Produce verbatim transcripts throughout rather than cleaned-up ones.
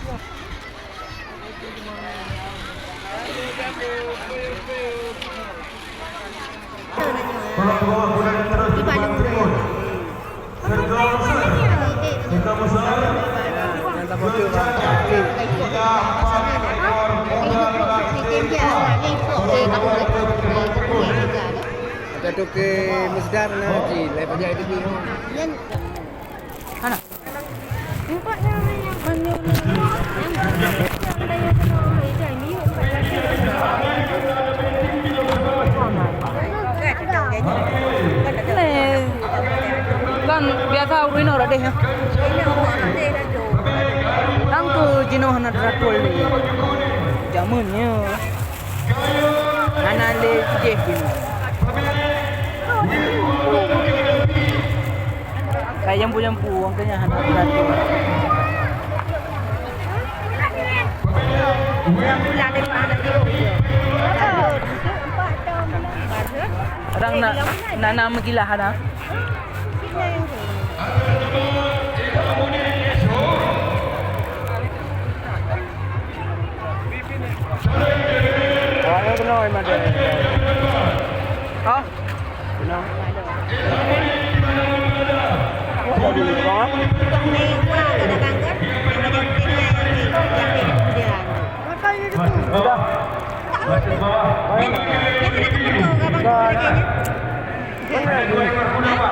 Ada tu ke Mesdar na ji, lai bajai tu. Hana. Kan biasa ureueng inong dak deh. Nang tu jinoe hana teratur lé. Jameun nyoe. Hana lé jih jinoe. Kai jampu-jampu, wang keu nyan hana beratur. Kadang na, na, na meugilah kadang. Awaknyan keunoe Madé. Hah? Keunoe. Awak jadi orang. Sudah. Sudah.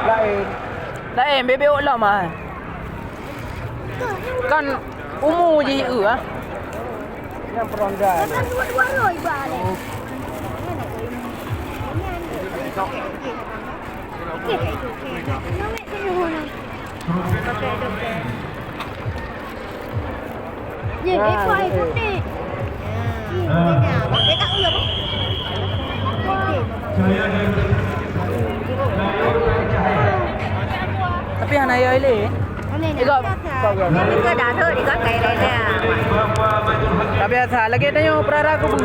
Laén. Laén, bebek ôk lom ah. Kan umu jih eu ah. Nyang peurondai. Kan dua-dua loi ba lé. Tapi hana yoi lé. Tapi biasa lagèe tanyoe peurara kubu.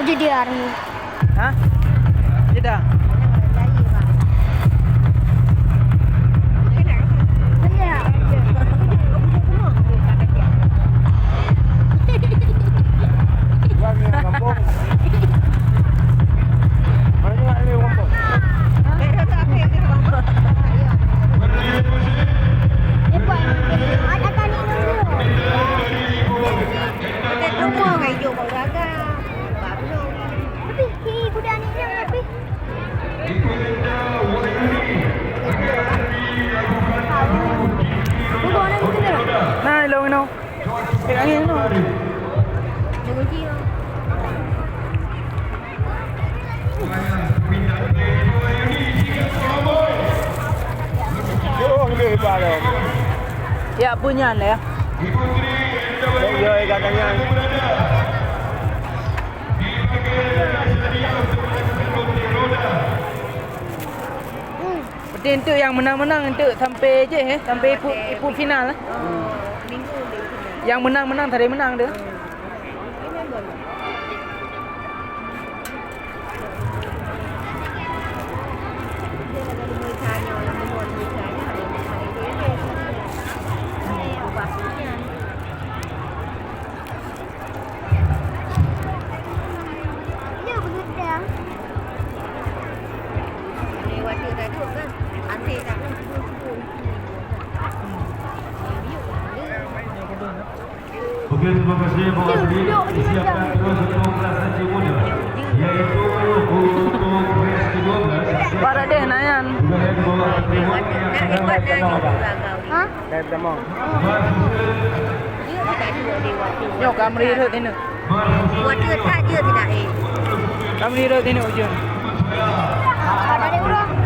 Jadi hari. Hah? Jeda. Nah, ilong inoe. Pegang angin tu. Oh, lebih hebat tu. Ya, punyan ya. Oh, ya, katanya. Berarti untuk yang menang-menang untuk sampai je eh, sampai ipu, ipu final eh. Yang menang-menang tadi menang tu. Terima kasih, Bapak Sri. Disiapkan terus untuk kelas satu muda, yaitu untuk batch kedua belas. Barat deh, Nayan. Sudah yang di bawah terima yang akan mendapatkan nama. Ha? Nyoe Kamri rhot tinoh. Watèe that jeuet tidak, eh. Kamri rhot tinoh ujeuen. Ada di urang.